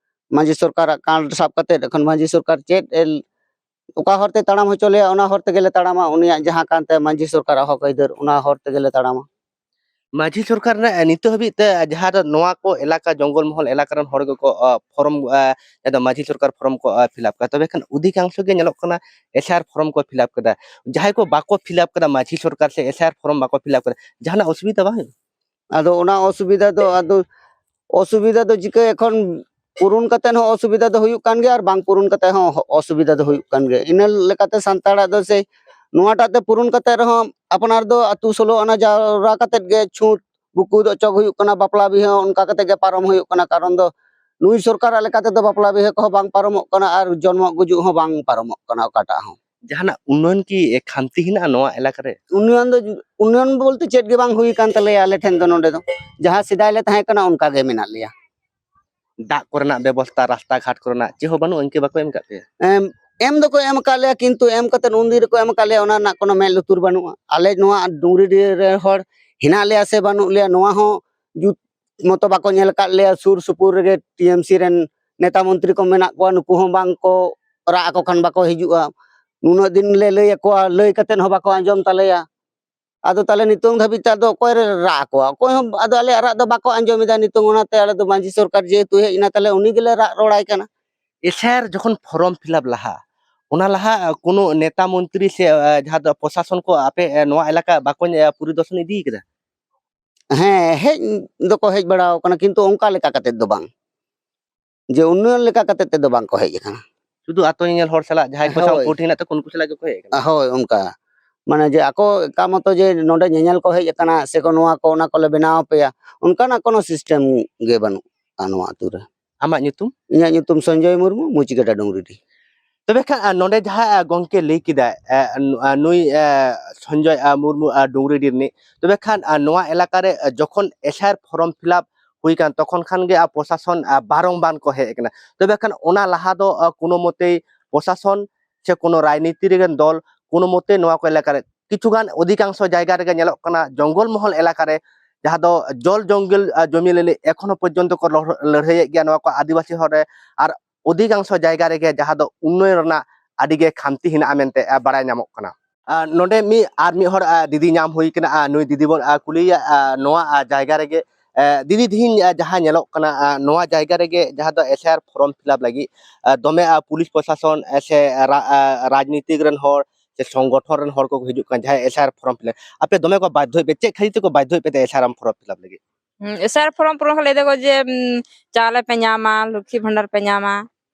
ᱢᱟᱹᱡᱷᱤ ᱥᱚᱨᱠᱟᱨᱟᱜ ᱠᱟᱨᱰ ᱥᱟᱵ ᱠᱟᱛᱮᱫ ᱮᱠᱷᱚᱱ ᱢᱟᱹᱡᱷᱤ ᱥᱚᱨᱠᱟᱨ ᱪᱮᱫ ᱮ, ᱚᱠᱟ ᱦᱚᱨ ᱛᱮ ᱛᱟᱲᱟᱢ ᱦᱚᱪᱚ ᱞᱮᱭᱟ, ᱚᱱᱟ ᱦᱚᱨ ᱛᱮᱜᱮ ᱞᱮ ᱛᱟᱲᱟᱢᱟ᱾ ᱩᱱᱤᱭᱟᱜ ᱡᱟᱦᱟᱸ ᱠᱟᱱ ᱛᱟᱭᱟ ᱢᱟᱹᱡᱷᱤ ᱥᱚᱨᱠᱟᱨᱟᱜ ᱦᱚᱠ ᱟᱹᱭᱫᱟᱹᱨ, ᱚᱱᱟ ᱦᱚᱨ ᱛᱮᱜᱮ ᱞᱮ ᱛᱟᱲᱟᱢᱟ᱾ ᱢᱟᱹᱡᱷᱤ ᱥᱚᱨᱠᱟᱨ ᱨᱮᱱᱟᱜ, ᱮ, ᱱᱤᱛᱚᱜ ᱦᱟᱹᱵᱤᱡ ᱛᱮ, ᱮ, ᱡᱟᱦᱟᱸ ᱫᱚ ᱱᱚᱣᱟ ᱠᱚ ᱮᱞᱟᱠᱟ, ᱡᱚᱝᱜᱚᱞ ᱢᱚᱦᱚᱞ ᱮᱞᱟᱠᱟ ᱨᱮᱱ ᱦᱚᱲ ᱜᱮᱠᱚ, ᱮ, ᱯᱷᱚᱨᱚᱢ, ᱮ, ᱡᱟᱦᱟᱸ ᱫᱚ ᱢᱟᱹᱡᱷᱤ ᱥᱚᱨᱠᱟᱨ ᱯᱷᱚᱨᱚᱢ ᱠᱚ, ᱮ, ᱯᱷᱤᱞᱟᱯ ᱠᱟᱫᱟ᱾ ᱛᱚᱵᱮ ᱠᱷᱟᱱ ᱚᱫᱷᱤᱠᱟᱝᱥᱚ ᱜᱮ ᱧᱮᱞᱚᱜ ᱠᱟᱱᱟ ᱮᱥ ᱟᱭ ᱟᱨ ᱯᱷᱚᱨᱚᱢ ᱠᱚ ᱯᱷᱤᱞᱟᱯ ᱠᱟᱫᱟ᱾ ᱡᱟᱦᱟᱸᱭ ᱠᱚ ᱵᱟᱠᱚ ᱯᱷᱤᱞᱟᱯ ᱠᱟᱫᱟ, ᱢᱟᱹᱡᱷᱤ ᱥᱚᱨᱠᱟᱨ ᱥᱮ ᱮᱥ ᱟᱭ ᱟᱨ ᱯᱷᱚᱨᱚᱢ ᱵᱟᱠᱚ ᱯᱷᱤᱞᱟᱯ ᱠᱟᱫᱟ, ᱡᱟᱦᱟᱱᱟᱜ ᱚᱥᱩᱵᱤᱫᱷᱟ ᱵᱟᱝ ᱦᱩᱭᱩᱜᱼᱟ? ᱟᱫᱚ ᱚᱱᱟ ᱚᱥᱩᱵᱤᱫᱷᱟ ᱫᱚ, ᱟᱫᱚ ᱚᱥᱩᱵᱤᱫᱷᱟ ᱫᱚ ᱪᱤᱠᱟᱹ, ᱮᱠᱷᱚᱱ ᱯᱩᱨᱩᱱ ᱠᱟᱛᱮ ᱦᱚᱸ ᱚᱥᱩᱵᱤᱫᱷᱟ ᱫᱚ ᱦᱩᱭᱩᱜ ᱠᱟᱱ ᱜᱮᱭᱟ ᱟᱨ ᱵᱟᱝ ᱯᱩᱨᱩᱱ ᱠᱟᱛᱮ ᱦᱚᱸ ᱚᱥᱩᱵᱤᱫᱷᱟ ᱫᱚ ᱦᱩᱭᱩᱜ ᱠᱟᱱ ᱜᱮᱭᱟ᱾ ᱤᱱᱟᱹ ᱞᱮᱠᱟᱛᱮ ᱥᱟᱱᱛᱟᱲᱟᱜ ᱫᱚ ᱥᱮ ᱱᱚᱣᱟᱴᱟᱜ ᱛᱮ ᱯᱩᱨᱩᱱ ᱠᱟᱛᱮ ᱨᱮᱦᱚᱸ ᱟᱯᱱᱟᱨ ᱫᱚ ᱟᱹᱛᱩ ᱥᱳᱞᱳ ᱟᱱᱟ ᱡᱟᱣᱨᱟ ᱠᱟᱛᱮ ᱜᱮ ᱪᱷᱩᱸᱛ ᱵᱩᱠᱩᱫ ᱚᱪᱚᱜ ᱦᱩᱭᱩᱜ ᱠᱟᱱᱟ, ᱵᱟᱯᱞᱟ ᱵᱤᱦᱟᱹ ᱚᱱᱠᱟ ᱠᱟᱛᱮ ᱜᱮ ᱯᱟᱨᱚᱢ ᱦᱩᱭᱩᱜ ᱠᱟᱱᱟ᱾ ᱠᱟᱨᱚᱱ ᱫᱚ ᱱᱩᱭ ᱥᱚᱨᱠᱟᱨᱟᱜ ᱞᱮᱠᱟ ᱛᱮᱫᱚ ᱵᱟᱯᱞᱟ ᱵᱤᱦᱟᱹ ᱠᱚᱦᱚᱸ ᱵᱟᱝ ᱯᱟᱨᱚᱢᱚᱜ ᱠᱟᱱᱟ ᱟᱨ ᱡᱚᱱᱢᱚ ᱜᱩᱡᱩᱜ ᱦᱚᱸ ᱵᱟᱝ ᱯᱟᱨᱚᱢᱚᱜ ᱠᱟᱱᱟ ᱚᱠᱟᱴᱟᱜ ᱦᱚᱸ᱾ ᱡᱟᱦᱟᱱᱟᱜ ᱩᱱᱱᱚᱭᱚᱱ ᱠᱤ, ᱮ, ᱠᱷᱟᱢᱛᱤ ᱦᱮᱱᱟᱜᱼᱟ ᱱᱚᱣᱟ ᱮᱞᱟᱠᱟ ᱨᱮ? ᱩᱱᱱᱚᱭᱚᱱ ᱫᱚ, ᱩᱱᱱᱚᱭᱚᱱ ᱵᱚᱞᱛᱮ ᱪᱮᱫ ᱜᱮ ᱵᱟᱝ ᱦᱩᱭ ᱟᱠᱟᱱ ᱛᱟᱞᱮᱭᱟ ᱟᱞᱮ ᱴᱷᱮᱱ ᱫᱚ᱾ ᱱᱚᱰᱮ ᱫᱚ ᱡᱟᱦᱟᱸ ᱥᱮᱫᱟᱭ ᱞᱮ ᱛᱟᱦᱮᱸ ᱠᱟᱱᱟ ᱚᱱᱠᱟ ᱜᱮ ᱢᱮᱱᱟᱜ ᱞᱮᱭᱟ᱾ ᱫᱟᱜ ᱠᱚᱨᱮᱱᱟᱜ ᱵᱮᱵᱚᱥᱛᱷᱟ, ᱨᱟᱥᱛᱟ ᱜᱷᱟᱴ ᱠᱚᱨᱮᱱᱟᱜ ᱪᱮᱫ ᱦᱚᱸ ᱵᱟᱹᱱᱩᱜᱼᱟ? ᱤᱱᱠᱟᱹ ᱵᱟᱠᱚ ᱮᱢ ᱟᱠᱟᱫ ᱯᱮᱭᱟ? ᱮᱢ, ᱮᱢ ᱫᱚᱠᱚ ᱮᱢ ᱟᱠᱟᱫ ᱞᱮᱭᱟ, ᱠᱤᱱᱛᱩ ᱮᱢ ᱠᱟᱛᱮᱫ ᱩᱱ ᱫᱤᱱ ᱨᱮᱠᱚ ᱮᱢ ᱟᱠᱟᱫ ᱞᱮᱭᱟ, ᱚᱱᱟ ᱨᱮᱱᱟᱜ ᱠᱳᱱᱳ ᱢᱮᱫ ᱞᱩᱛᱩᱨ ᱵᱟᱹᱱᱩᱜᱼᱟ᱾ ᱟᱞᱮ ᱱᱚᱣᱟ ᱰᱩᱝᱨᱤᱰᱤ ᱨᱮ ᱦᱚᱲ ᱦᱮᱱᱟᱜ ᱞᱮᱭᱟ ᱥᱮ ᱵᱟᱹᱱᱩᱜ ᱞᱮᱭᱟ, ᱱᱚᱣᱟ ᱦᱚᱸ ᱡᱩᱛ ᱢᱚᱛᱚ ᱵᱟᱠᱚ ᱧᱮᱞ ᱟᱠᱟᱫ ᱞᱮᱭᱟ᱾ ᱥᱩᱨ ᱥᱩᱯᱩᱨ ᱨᱮᱜᱮ ᱴᱤ ᱮᱢ ᱥᱤ ᱨᱮᱱ ᱱᱮᱛᱟ ᱢᱚᱱᱛᱨᱤ ᱠᱚ ᱢᱮᱱᱟᱜ ᱠᱚᱣᱟ, ᱱᱩᱠᱩ ᱦᱚᱸ ᱵᱟᱝ ᱠᱚ ᱨᱟᱜ ᱟᱠᱚ ᱠᱷᱟᱱ ᱵᱟᱠᱚ ᱦᱤᱡᱩᱜᱼᱟ᱾ ᱱᱩᱱᱟᱹᱜ ᱫᱤᱱ ᱞᱮ ᱞᱟᱹᱭ ᱟᱠᱚᱣᱟ, ᱞᱟᱹᱭ ᱠᱟᱛᱮᱫ ᱦᱚᱸ ᱵᱟᱠᱚ ᱟᱸᱡᱚᱢ ᱛᱟᱞᱮᱭᱟ᱾ ᱟᱫᱚ ᱛᱟᱦᱞᱮ ᱱᱤᱛᱚᱝ ᱫᱷᱟᱹᱵᱤᱡ ᱛᱮ ᱟᱫᱚ ᱚᱠᱚᱭ ᱨᱮ ᱨᱟᱜ ᱟᱠᱚᱣᱟ? ᱚᱠᱚᱭ ᱦᱚᱸ ᱟᱫᱚ ᱟᱞᱮᱭᱟᱜ ᱨᱟᱜ ᱫᱚ ᱵᱟᱠᱚ ᱟᱸᱡᱚᱢ ᱮᱫᱟ᱾ ᱱᱤᱛᱚᱝ ᱚᱱᱟᱛᱮ ᱟᱞᱮ ᱫᱚ ᱢᱟᱹᱡᱷᱤ ᱥᱚᱨᱠᱟᱨ ᱡᱮᱦᱮᱛᱩ ᱦᱮᱡ ᱮᱱᱟ, ᱛᱟᱦᱞᱮ ᱩᱱᱤ ᱜᱮᱞᱮ ᱨᱟᱜ ᱨᱚᱲᱟᱭ ᱠᱟᱱᱟ᱾ ᱮᱥ ᱟᱭ ᱟᱨ ᱡᱚᱠᱷᱚᱱ ᱯᱷᱚᱨᱚᱢ ᱯᱷᱤᱞᱟᱯ ᱞᱟᱦᱟ, ᱚᱱᱟ ᱞᱟᱦᱟ, ᱟ, ᱠᱳᱱᱳ ᱱᱮᱛᱟ ᱢᱚᱱᱛᱨᱤ ᱥᱮ, ᱟ, ᱡᱟᱦᱟᱸ ᱫᱚ ᱯᱨᱚᱥᱟᱥᱚᱱ ᱠᱚ ᱟᱯᱮ, ᱟ, ᱱᱚᱣᱟ ᱮᱞᱟᱠᱟ ᱵᱟᱠᱚ ᱧᱮ-, ᱟ, ᱯᱚᱨᱤᱫᱚᱨᱥᱚᱱ ᱤᱫᱤ ᱠᱟᱫᱟ? ᱦᱮᱸ, ᱦᱮᱡ ᱫᱚᱠᱚ ᱦᱮᱡ ᱵᱟᱲᱟ ᱟᱠᱟᱱᱟ, ᱠᱤᱱᱛᱩ ᱚᱱᱠᱟ ᱞᱮᱠᱟ ᱠᱟᱛᱮᱫ ᱫᱚ ᱵᱟᱝ, ᱡᱮ ᱩᱱᱱᱚᱭᱚᱱ ᱞᱮᱠᱟ ᱠᱟᱛᱮᱫ ᱛᱮᱫᱚ ᱵᱟᱝ ᱠᱚ ᱦᱮᱡ ᱟᱠᱟᱱᱟ᱾ ᱥᱩᱫᱷᱩ ᱟᱛᱳ ᱧᱮᱧᱮᱞ ᱦᱚᱲ ᱥᱟᱞᱟᱜ, ᱡᱟᱦᱟᱸᱭ ᱠᱚ ᱥᱟᱶ ᱦᱳᱭ᱾ ᱠᱳᱴ ᱦᱮᱱᱟᱜ ᱛᱟᱠᱚ, ᱩᱱᱠᱩ ᱥᱟᱞᱟᱜ ᱜᱮᱠᱚ ᱦᱮᱡ ᱟᱠᱟᱱᱟ᱾ ᱦᱳᱭ, ᱚᱱᱠᱟ᱾ ᱢᱟᱱᱮ ᱡᱮ ᱟᱠᱚ ᱮᱠᱟ ᱢᱚᱛᱚ ᱡᱮ ᱱᱚᱰᱮ ᱧᱮᱧᱮᱞ ᱠᱚ ᱦᱮᱡ ᱟᱠᱟᱱᱟ, ᱥᱮ ᱠᱚ ᱱᱚᱣᱟ ᱠᱚ, ᱚᱱᱟ ᱠᱚᱞᱮ ᱵᱮᱱᱟᱣ ᱟᱯᱮᱭᱟ, ᱚᱱᱠᱟᱱᱟᱜ ᱠᱳᱱᱳ ᱥᱤᱥᱴᱮᱢ ᱜᱮ ᱵᱟᱹᱱᱩᱜᱼᱟ ᱱᱚᱣᱟ ᱟᱛᱳ ᱨᱮ᱾ ᱟᱢᱟᱜ ᱧᱩᱛᱩᱢ? ᱤᱧᱟᱹᱜ ᱧᱩᱛᱩᱢ ᱥᱚᱧᱡᱚᱭ ᱢᱩᱨᱢᱩ, ᱢᱩᱪᱤᱠᱟᱴᱟ ᱰᱩᱝᱨᱤᱰᱤ᱾ ᱛᱚᱵᱮ ᱠᱷᱟᱱ, ᱟ, ᱱᱚᱰᱮ ᱡᱟᱦᱟᱸ, ᱟ, ᱜᱚᱝᱠᱮ ᱞᱟᱹᱭ ᱠᱮᱫᱟᱭ, ᱟ, ᱱᱩ-, ᱟ, ᱱᱩᱭ, ᱟ, ᱥᱚᱧᱡᱚᱭ, ᱟ, ᱢᱩᱨᱢᱩ, ᱟ, ᱰᱩᱝᱨᱤᱰᱤ ᱨᱤᱱᱤᱡ, ᱛᱚᱵᱮ ᱠᱷᱟᱱ, ᱟ, ᱱᱚᱣᱟ ᱮᱞᱟᱠᱟ ᱨᱮ, ᱟ, ᱡᱚᱠᱷᱚᱱ S I R form fill up ᱦᱩᱭ ᱠᱟᱱ, ᱛᱚᱠᱷᱚᱱ ᱠᱷᱟᱱ ᱜᱮ, ᱟ, ᱯᱨᱚᱥᱟᱥᱚᱱ, ᱟ, ᱵᱟᱨᱚᱝᱵᱟᱨ ᱠᱚ ᱦᱮᱡ ᱟᱠᱟᱱᱟ᱾ ᱛᱚᱵᱮ ᱠᱷᱟᱱ ᱚᱱᱟ ᱞᱟᱦᱟ ᱫᱚ, ᱟ, ᱠᱳᱱᱳ ᱢᱚᱛᱮᱭ ᱯᱨᱚᱥᱟᱥᱚᱱ ᱥᱮ ᱠᱳᱱᱳ ᱨᱟᱡᱽᱱᱤᱛᱤ ᱨᱮᱱ ᱫᱚᱞ ᱠᱳᱱᱳ ᱢᱚᱛᱮ ᱱᱚᱣᱟ ᱠᱚ ᱮᱞᱟᱠᱟ ᱨᱮ, ᱠᱤᱪᱷᱩ ᱜᱟᱱ ᱚᱫᱷᱤᱠᱟᱝᱥᱚ ᱡᱟᱭᱜᱟ ᱨᱮᱜᱮ ᱧᱮᱞᱚᱜ ᱠᱟᱱᱟ, ᱡᱚᱝᱜᱚᱞ ᱢᱚᱦᱚᱞ ᱮᱞᱟᱠᱟ ᱨᱮ, ᱡᱟᱦᱟᱸ ᱫᱚ ᱡᱚᱞ ᱡᱚᱝᱜᱚᱞ, ᱟ, ᱡᱚᱢᱤ ᱞᱟᱹᱜᱤᱫ ᱮᱠᱷᱚᱱᱳ ᱯᱚᱨᱡᱚᱱᱛᱚ ᱠᱚ ᱞᱚᱲ-, ᱞᱟᱹᱲᱦᱟᱹᱭᱮᱫ ᱜᱮᱭᱟ ᱱᱚᱣᱟ ᱠᱚ ᱟᱹᱫᱤᱵᱟᱹᱥᱤ ᱦᱚᱲ ᱨᱮ᱾ ᱟᱨ ᱚᱫᱷᱤᱠᱟᱝᱥᱚ ᱡᱟᱭᱜᱟ ᱨᱮᱜᱮ ᱡᱟᱦᱟᱸ ᱫᱚ ᱩᱱᱱᱚᱭᱚᱱ ᱨᱮᱱᱟᱜ ᱟᱹᱰᱤ ᱜᱮ ᱠᱷᱟᱢᱛᱤ ᱦᱮᱱᱟᱜᱼᱟ ᱢᱮᱱᱛᱮ, ᱟ, ᱵᱟᱲᱟᱭ ᱧᱟᱢᱚᱜ ᱠᱟᱱᱟ᱾ ᱟᱨ ᱱᱚᱰᱮ ᱢᱤᱫ, ᱟᱨ ᱢᱤᱫ ᱦᱚᱲ, ᱟ, ᱫᱤᱫᱤ ᱧᱟᱢ ᱦᱩᱭ ᱠᱟᱱᱟ᱾ ᱟᱨ ᱱᱩᱭ ᱫᱤᱫᱤ ᱵᱚᱱ, ᱟ, ᱠᱩᱞᱤᱭᱮᱭᱟ, ᱟ, ᱱᱚᱣᱟ, ᱟ, ᱡᱟᱭᱜᱟ ᱨᱮᱜᱮ, ᱟ, ᱫᱤᱫᱤ, ᱛᱤᱦᱤᱧ, ᱟ, ᱡᱟᱦᱟᱸ ᱧᱮᱞᱚᱜ ᱠᱟᱱᱟ, ᱟ, ᱱᱚᱣᱟ ᱡᱟᱭᱜᱟ ᱨᱮᱜᱮ ᱡᱟᱦᱟᱸ ᱫᱚ S I R form fill up ᱞᱟᱹᱜᱤᱫ, ᱟ, ᱫᱚᱢᱮ, ᱟ, ᱯᱩᱞᱤᱥ ᱯᱨᱚᱥᱟᱥᱚᱱ, ᱟ, ᱥᱮ ᱨᱟ-, ᱟ, ᱨᱟᱡᱽᱱᱤᱛᱤᱠ ᱨᱮᱱ ᱦᱚᱲ ᱥᱮ ᱥᱚᱝᱜᱚᱴᱷᱚᱱ ᱨᱮᱱ ᱦᱚᱲ ᱠᱚᱠᱚ ᱦᱤᱡᱩᱜ ᱠᱟᱱᱟ, ᱡᱟᱦᱟᱸᱭ S I R form fill up᱾ ᱟᱯᱮ ᱫᱚᱢᱮ ᱠᱚ ᱵᱟᱫᱽᱫᱷᱚᱭᱮᱫ ᱯᱮ, ᱪᱮᱫ ᱠᱷᱟᱹᱛᱤᱨ ᱛᱮᱠᱚ ᱵᱟᱫᱽᱫᱷᱚᱭᱮᱫ ᱯᱮ ᱛᱮ S I R form fill up ᱞᱟᱹᱜᱤᱫ? ᱦᱩᱸ, S I R form ᱯᱩᱨᱚᱱ ᱠᱷᱟᱱ ᱞᱟᱹᱭ ᱫᱟᱠᱚ ᱡᱮ, ᱩᱸ, ᱪᱟᱣᱞᱮ ᱯᱮ ᱧᱟᱢᱟ, ᱞᱚᱠᱠᱷᱤ ᱵᱷᱟᱱᱰᱟᱨ ᱯᱮ ᱧᱟᱢᱟ,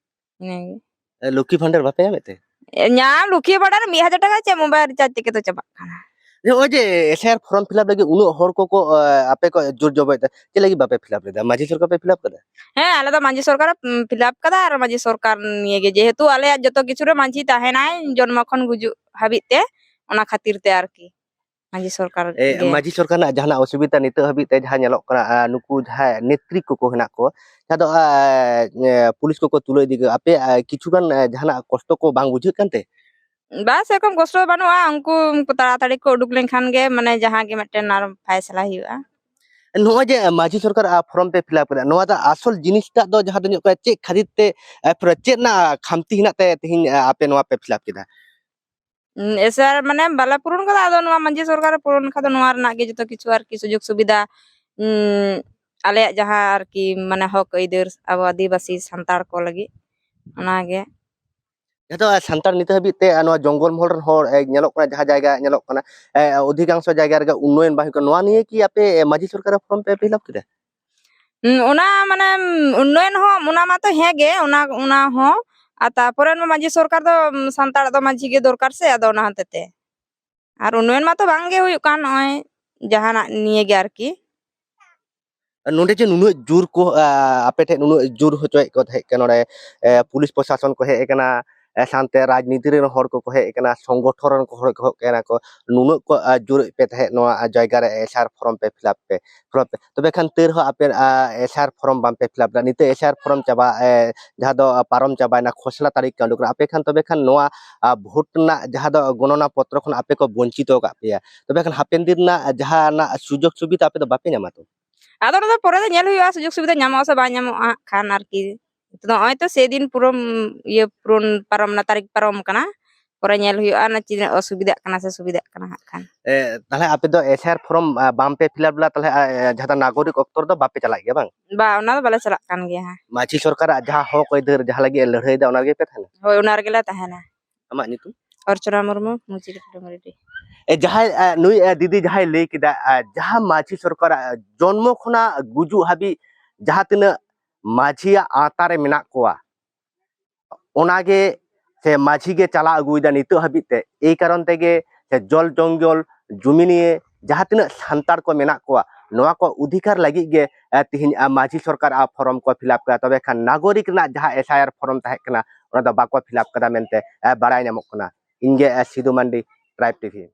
ᱤᱱᱟᱹᱜᱮ᱾ ᱮ, ᱞᱚᱠᱠᱷᱤ ᱵᱷᱟᱱᱰᱟᱨ ᱵᱟᱯᱮ ᱧᱟᱢᱮᱫ ᱛᱮ? ᱮ, ᱧᱟᱢ, ᱞᱚᱠᱠᱷᱤ ᱵᱷᱟᱱᱰᱟᱨ ᱢᱤᱫ ᱦᱟᱡᱟᱨ ᱴᱟᱠᱟ ᱪᱮᱫ mobile recharge ᱛᱮᱜᱮ ᱛᱚ ᱪᱟᱵᱟᱜ ᱠᱟᱱᱟ᱾ ᱱᱚᱜᱼᱚᱭ ᱡᱮ S I R form fill up ᱞᱟᱹᱜᱤᱫ ᱩᱱᱟᱹᱜ ᱦᱚᱲ ᱠᱚᱠᱚ, ᱮ, ᱟᱯᱮ ᱠᱚ ᱡᱳᱨ ᱡᱚᱵᱚᱭᱮᱫ ᱛᱮ, ᱪᱮᱫ ᱞᱟᱹᱜᱤᱫ ᱵᱟᱯᱮ fill up ᱞᱮᱫᱟ? ᱢᱟᱹᱡᱷᱤ ᱥᱚᱨᱠᱟᱨ ᱯᱮ fill up ᱠᱟᱫᱟ? ᱦᱮᱸ, ᱟᱞᱮ ᱫᱚ ᱢᱟᱹᱡᱷᱤ ᱥᱚᱨᱠᱟᱨ, ᱩᱸ, fill up ᱠᱟᱫᱟ, ᱟᱨ ᱢᱟᱹᱡᱷᱤ ᱥᱚᱨᱠᱟᱨ ᱱᱤᱭᱮ ᱜᱮ, ᱡᱮᱦᱮᱛᱩ ᱟᱞᱮᱭᱟᱜ ᱡᱚᱛᱚ ᱠᱤᱪᱷᱩ ᱨᱮ ᱢᱟᱹᱡᱷᱤ ᱛᱟᱦᱮᱱᱟᱭ ᱡᱚᱱᱢᱚ ᱠᱷᱚᱱ ᱜᱩᱡᱩᱜ ᱦᱟᱹᱵᱤᱡ ᱛᱮ, ᱚᱱᱟ ᱠᱷᱟᱹᱛᱤᱨ ᱛᱮ ᱟᱨᱠᱤ᱾ ᱢᱟᱹᱡᱷᱤ ᱥᱚᱨᱠᱟᱨ ᱮ, ᱜᱮ᱾ ᱢᱟᱹᱡᱷᱤ ᱥᱚᱨᱠᱟᱨ ᱨᱮᱱᱟᱜ ᱡᱟᱦᱟᱱᱟᱜ ᱚᱥᱩᱵᱤᱫᱷᱟ ᱱᱤᱛᱚᱜ ᱦᱟᱹᱵᱤᱡ ᱛᱮ ᱡᱟᱦᱟᱸ ᱧᱮᱞᱚᱜ ᱠᱟᱱᱟ, ᱟ, ᱱᱩᱠᱩ ᱡᱟᱦᱟᱸᱭ ᱱᱮᱛᱨᱤ ᱠᱚᱠᱚ ᱦᱮᱱᱟᱜ ᱠᱚ, ᱡᱟᱦᱟᱸ ᱫᱚ, ᱟ, ᱮ, ᱯᱩᱞᱤᱥ ᱠᱚᱠᱚ ᱛᱩᱞᱟᱹᱣ ᱤᱫᱤ ᱠᱚ, ᱟᱯᱮ, ᱟ, ᱠᱤᱪᱷᱩ ᱜᱟᱱ, ᱟ, ᱡᱟᱦᱟᱱᱟᱜ ᱠᱚᱥᱴᱚ ᱠᱚ ᱵᱟᱝ ᱵᱩᱡᱷᱟᱹᱜ ᱠᱟᱱᱛᱮ? ᱵᱟᱝ, ᱥᱮᱨᱚᱠᱚᱢ ᱠᱚᱥᱴᱚ ᱫᱚ ᱵᱟᱹᱱᱩᱜᱼᱟ, ᱩᱱᱠᱩ ᱛᱟᱲᱟᱛᱟᱲᱤ ᱠᱚ ᱩᱰᱩᱠ ᱞᱮᱱᱠᱷᱟᱱ ᱜᱮ, ᱢᱟᱱᱮ, ᱡᱟᱦᱟᱸ ᱜᱮ ᱢᱤᱫᱴᱮᱱ ᱟᱨ ᱯᱷᱟᱭᱥᱟᱞᱟ ᱦᱩᱭᱩᱜᱼᱟ᱾ ᱱᱚᱜᱼᱚᱭ ᱡᱮ ᱢᱟᱹᱡᱷᱤ ᱥᱚᱨᱠᱟᱨ, ᱟ, form ᱯᱮ fill up ᱠᱮᱫᱟ, ᱱᱚᱣᱟ ᱫᱚ ᱟᱥᱚᱞ ᱡᱤᱱᱤᱥᱴᱟᱜ ᱫᱚ ᱡᱟᱦᱟᱸ ᱫᱚ ᱦᱩᱭᱩᱜ ᱠᱟᱱᱟ, ᱪᱮᱫ ᱠᱷᱟᱹᱛᱤᱨ ᱛᱮ, ᱟ, ᱯᱩᱨᱟᱹ ᱪᱮᱫ ᱨᱮᱱᱟᱜ ᱠᱷᱟᱢᱛᱤ ᱦᱮᱱᱟᱜ ᱛᱮ ᱛᱮᱦᱮᱧ, ᱟ, ᱟᱯᱮ ᱱᱚᱣᱟ ᱯᱮ fill up ᱠᱮᱫᱟ? ᱩᱸ, S I R ᱢᱟᱱᱮ ᱵᱟᱞᱮ ᱯᱩᱨᱚᱱ ᱠᱟᱫᱟ, ᱟᱫᱚ ᱱᱚᱣᱟ ᱢᱟᱹᱡᱷᱤ ᱥᱚᱨᱠᱟᱨᱮ ᱯᱩᱨᱚᱱ ᱠᱷᱟᱱ ᱫᱚ ᱱᱚᱣᱟ ᱨᱮᱱᱟᱜ ᱜᱮ ᱡᱚᱛᱚ ᱠᱤᱪᱷᱩ ᱟᱨᱠᱤ ᱥᱩᱡᱳᱜᱽ ᱥᱩᱵᱤᱫᱷᱟ, ᱩᱸ, ᱟᱞᱮᱭᱟᱜ ᱡᱟᱦᱟᱸ ᱟᱨᱠᱤ ᱢᱟᱱᱮ ᱦᱚᱠ ᱟᱹᱭᱫᱟᱹᱨ ᱟᱵᱚ ᱟᱹᱫᱤᱵᱟᱹᱥᱤ ᱥᱟᱱᱛᱟᱲ ᱠᱚ ᱞᱟᱹᱜᱤᱫ, ᱚᱱᱟᱜᱮ᱾ ᱡᱟᱦᱟᱸ ᱫᱚ ᱥᱟᱱᱛᱟᱲ ᱱᱤᱛ ᱦᱟᱹᱵᱤᱡ ᱛᱮ, ᱟ, ᱱᱚᱣᱟ ᱡᱚᱝᱜᱚᱞ ᱢᱚᱦᱚᱞ ᱨᱮᱱ ᱦᱚᱲ, ᱮ, ᱧᱮᱞᱚᱜ ᱠᱟᱱᱟ, ᱡᱟᱦᱟᱸ ᱡᱟᱭᱜᱟ ᱧᱮᱞᱚᱜ ᱠᱟᱱᱟ, ᱮ, ᱚᱫᱷᱤᱠᱟᱝᱥᱚ ᱡᱟᱭᱜᱟ ᱨᱮᱜᱮ ᱩᱱᱱᱚᱭᱚᱱ ᱵᱟᱝ ᱦᱩᱭᱩᱜ ᱠᱟᱱᱟ, ᱱᱚᱣᱟ ᱱᱤᱭᱮ ᱠᱤ ᱟᱯᱮ, ᱮ, ᱢᱟᱹᱡᱷᱤ ᱥᱚᱨᱠᱟᱨᱟᱜ form ᱯᱮ fill up ᱠᱮᱫᱟ? ᱦᱩᱸ, ᱚᱱᱟ ᱢᱟᱱᱮ, ᱩᱱᱱᱚᱭᱚᱱ ᱦᱚᱸ ᱚᱱᱟ ᱢᱟᱛᱚ ᱦᱮᱸ ᱜᱮ, ᱚᱱᱟ, ᱚᱱᱟ ᱦᱚᱸ᱾ ᱟᱨ ᱛᱟᱨᱯᱚᱨᱮ ᱱᱚᱣᱟ ᱢᱟᱹᱡᱷᱤ ᱥᱚᱨᱠᱟᱨ ᱫᱚ, ᱩᱸ, ᱥᱟᱱᱛᱟᱲᱟᱜ ᱫᱚ ᱢᱟᱹᱡᱷᱤ ᱜᱮ ᱫᱚᱨᱠᱟᱨ ᱥᱮ, ᱟᱫᱚ ᱚᱱᱟ ᱦᱚᱛᱮ ᱛᱮ᱾ ᱟᱨ ᱩᱱᱱᱚᱭᱚᱱ ᱢᱟᱛᱚ ᱵᱟᱝ ᱜᱮ ᱦᱩᱭᱩᱜ ᱠᱟᱱ, ᱱᱚᱜᱼᱚᱭ ᱡᱟᱦᱟᱱᱟᱜ ᱱᱤᱭᱮ ᱜᱮ ᱟᱨᱠᱤ᱾ ᱱᱚᱰᱮ ᱡᱮ ᱱᱩᱱᱟᱹᱜ ᱡᱳᱨ ᱠᱚ, ᱟ, ᱟᱯᱮ ᱴᱷᱮᱱ ᱱᱩᱱᱟᱹᱜ ᱡᱳᱨ ᱦᱚᱪᱚᱭᱮᱫ ᱠᱚ ᱛᱟᱦᱮᱸ ᱠᱟᱱᱟ, ᱱᱚᱰᱮ, ᱮ, ᱯᱩᱞᱤᱥ ᱯᱨᱚᱥᱟᱥᱚᱱ ᱠᱚ ᱦᱮᱡ ᱟᱠᱟᱱᱟ, ᱮ, ᱥᱟᱶᱛᱮ ᱨᱟᱡᱽᱱᱤᱛᱤ ᱨᱮᱱ ᱦᱚᱲ ᱠᱚᱠᱚ ᱦᱮᱡ ᱟᱠᱟᱱᱟ, ᱥᱚᱝᱜᱚᱴᱷᱚᱱ ᱨᱮᱱ ᱠᱚ ᱦᱚᱲ ᱠᱚ ᱦᱮᱡ ᱟᱠᱟᱱᱟ ᱠᱚ, ᱱᱩᱱᱟᱹᱜ ᱠᱚ, ᱟ, ᱡᱳᱨᱮᱫ ᱯᱮ ᱛᱟᱦᱮᱸᱫ ᱱᱚᱣᱟ, ᱟ, ᱡᱟᱭᱜᱟ ᱨᱮ S I R form ᱯᱮ fill up ᱯᱮ, fill up ᱯᱮ᱾ ᱛᱚᱵᱮ ᱠᱷᱟᱱ ᱛᱟᱹᱣ ᱨᱮᱦᱚᱸ ᱟᱯᱮ, ᱟ, S I R form ᱵᱟᱝ ᱯᱮ fill up ᱞᱮᱫᱟ᱾ ᱱᱤᱛᱚᱜ S I R form ᱪᱟᱵᱟ, ᱮ, ᱡᱟᱦᱟᱸ ᱫᱚ ᱯᱟᱨᱚᱢ ᱪᱟᱵᱟᱭᱮᱱᱟ, ᱠᱷᱚᱥᱲᱟ ᱛᱟᱹᱨᱤᱠᱷ ᱠᱚ ᱩᱰᱩᱠ ᱮᱱᱟ᱾ ᱟᱯᱮ ᱠᱷᱟᱱ ᱛᱚᱵᱮ ᱠᱷᱟᱱ ᱱᱚᱣᱟ, ᱟ, ᱵᱷᱳᱴ ᱨᱮᱱᱟᱜ ᱡᱟᱦᱟᱸ ᱫᱚ ᱜᱚᱱᱚᱱᱟ ᱯᱚᱛᱨᱚ ᱠᱷᱚᱱ ᱟᱯᱮ ᱠᱚ ᱵᱚᱧᱪᱤᱛ ᱟᱠᱟᱫ ᱯᱮᱭᱟ᱾ ᱛᱚᱵᱮ ᱠᱷᱟᱱ ᱦᱟᱯᱮᱱ ᱫᱤᱱ ᱨᱮᱱᱟᱜ ᱡᱟᱦᱟᱱᱟᱜ ᱥᱩᱡᱳᱜᱽ ᱥᱩᱵᱤᱫᱷᱟ ᱟᱯᱮ ᱫᱚ ᱵᱟᱯᱮ ᱧᱟᱢᱟ ᱛᱚ? ᱟᱫᱚ ᱚᱱᱟ ᱫᱚ ᱯᱚᱨᱮ ᱫᱚ ᱧᱮᱞ ᱦᱩᱭᱩᱜᱼᱟ, ᱥᱩᱡᱳᱜᱽ ᱥᱩᱵᱤᱫᱷᱟ ᱧᱟᱢᱚᱜᱼᱟ ᱥᱮ ᱵᱟᱝ ᱧᱟᱢᱚᱜᱼᱟ ᱦᱟᱸᱜ ᱠᱷᱟᱱ ᱟᱨᱠᱤ᱾ ᱱᱤᱛᱚᱜ ᱫᱚ ᱱᱚᱜᱼᱚᱭ ᱛᱚ ᱥᱮᱫᱤᱱ ᱯᱩᱨᱟᱹ, ᱩᱢ, ᱤᱭᱟᱹ ᱯᱩᱨᱚᱱ ᱯᱟᱨᱚᱢ ᱮᱱᱟ, ᱛᱟᱹᱨᱤᱠᱷ ᱯᱟᱨᱚᱢ ᱟᱠᱟᱱᱟ᱾ ᱯᱚᱨᱮ ᱧᱮᱞ ᱦᱩᱭᱩᱜᱼᱟ ᱚᱱᱟ ᱛᱤᱱᱟᱹᱜ ᱚᱥᱩᱵᱤᱫᱷᱟᱜ ᱠᱟᱱᱟ ᱥᱮ ᱥᱩᱵᱤᱫᱷᱟᱜ ᱠᱟᱱᱟ ᱦᱟᱸᱜ ᱠᱷᱟᱱ᱾ ᱮ, ᱛᱟᱦᱞᱮ ᱟᱯᱮ ᱫᱚ ᱮᱥ ᱟᱭ ᱟᱨ ᱯᱷᱚᱨᱚᱢ, ᱟ, ᱵᱟᱝ ᱯᱮ ᱯᱷᱤᱞᱟᱯ ᱞᱮᱫᱟ, ᱛᱟᱦᱞᱮ, ᱟ, ᱮ, ᱡᱟᱦᱟᱸ ᱫᱚ ᱱᱟᱜᱚᱨᱤᱠ ᱚᱠᱛᱚ ᱨᱮᱫᱚ ᱵᱟᱯᱮ ᱪᱟᱞᱟᱜ ᱜᱮᱭᱟ ᱵᱟᱝ? ᱵᱟ, ᱚᱱᱟ ᱫᱚ ᱵᱟᱞᱮ ᱪᱟᱞᱟᱜ ᱠᱟᱱ ᱜᱮᱭᱟ ᱦᱟᱸᱜ᱾ ᱢᱟᱹᱡᱷᱤ ᱥᱚᱨᱠᱟᱨᱟᱜ ᱡᱟᱦᱟᱸ ᱦᱚᱠ ᱟᱹᱭᱫᱟᱹᱨ ᱡᱟᱦᱟᱸ ᱞᱟᱹᱜᱤᱫ ᱮ ᱞᱟᱹᱲᱦᱟᱹᱭ ᱮᱫᱟ, ᱚᱱᱟ ᱨᱮᱜᱮ ᱯᱮ ᱛᱟᱦᱮᱱᱟ? ᱦᱳᱭ, ᱚᱱᱟ ᱨᱮᱜᱮ ᱞᱮ ᱛᱟᱦᱮᱱᱟ᱾ ᱟᱢᱟᱜ ᱧᱩᱛᱩᱢ? ᱚᱨᱪᱚᱱᱟ ᱢᱩᱨᱢᱩ, ᱢᱩᱪᱤ ᱰᱩᱝᱨᱤᱰᱤ᱾ ᱮ, ᱡᱟᱦᱟᱸᱭ, ᱮ, ᱱᱩᱭ, ᱮ, ᱫᱤᱫᱤ ᱡᱟᱦᱟᱸᱭ ᱞᱟᱹᱭ ᱠᱮᱫᱟ, ᱮ, ᱡᱟᱦᱟᱸ ᱢᱟᱹᱡᱷᱤ ᱥᱚᱨᱠᱟᱨᱟᱜ ᱡᱚᱱᱢᱚ ᱠᱷᱚᱱᱟᱜ ᱜᱩᱡᱩᱜ ᱦᱟᱹᱵᱤᱡ ᱡᱟᱦᱟᱸ ᱛᱤᱱᱟᱹᱜ ᱢᱟᱹᱡᱷᱤᱭᱟᱜ ᱟᱣᱛᱟ ᱨᱮ ᱢᱮᱱᱟᱜ ᱠᱚᱣᱟ, ᱚᱱᱟᱜᱮ ᱥᱮ ᱢᱟᱹᱡᱷᱤ ᱜᱮ ᱪᱟᱞᱟᱣ ᱟᱹᱜᱩᱭᱮᱫᱟ ᱱᱤᱛᱚᱜ ᱦᱟᱹᱵᱤᱡ ᱛᱮ᱾ ᱮᱭ ᱠᱟᱨᱚᱱ ᱛᱮᱜᱮ ᱥᱮ ᱡᱚᱞ ᱡᱚᱝᱜᱚᱞ ᱡᱩᱢᱤ ᱱᱤᱭᱮ ᱡᱟᱦᱟᱸ ᱛᱤᱱᱟᱹᱜ ᱥᱟᱱᱛᱟᱲ ᱠᱚ ᱢᱮᱱᱟᱜ ᱠᱚᱣᱟ, ᱱᱚᱣᱟ ᱠᱚ ᱚᱫᱷᱤᱠᱟᱨ ᱞᱟᱹᱜᱤᱫ ᱜᱮ, ᱮ, ᱛᱤᱦᱤᱧ, ᱮ, ᱢᱟᱹᱡᱷᱤ ᱥᱚᱨᱠᱟᱨ ᱟᱜ ᱯᱷᱚᱨᱚᱢ ᱠᱚ ᱯᱷᱤᱞᱟᱯ ᱠᱮᱫᱟ᱾ ᱛᱚᱵᱮ ᱠᱷᱟᱱ ᱱᱟᱜᱚᱨᱤᱠ ᱨᱮᱱᱟᱜ ᱡᱟᱦᱟᱸ ᱮᱥ ᱟᱭ ᱟᱨ ᱯᱷᱚᱨᱚᱢ ᱛᱟᱦᱮᱸ ᱠᱟᱱᱟ, ᱚᱱᱟ ᱫᱚ ᱵᱟᱠᱚ ᱯᱷᱤᱞᱟᱯ ᱠᱟᱫᱟ ᱢᱮᱱᱛᱮ, ᱮ, ᱵᱟᱲᱟᱭ ᱧᱟᱢᱚᱜ ᱠᱟᱱᱟ᱾ ᱤᱧ ᱜᱮ, ᱮ, ᱥᱤᱫᱩ ᱢᱟᱱᱰᱤ, ᱴᱨᱟᱭᱤᱵᱽ ᱴᱤᱵᱷᱤ᱾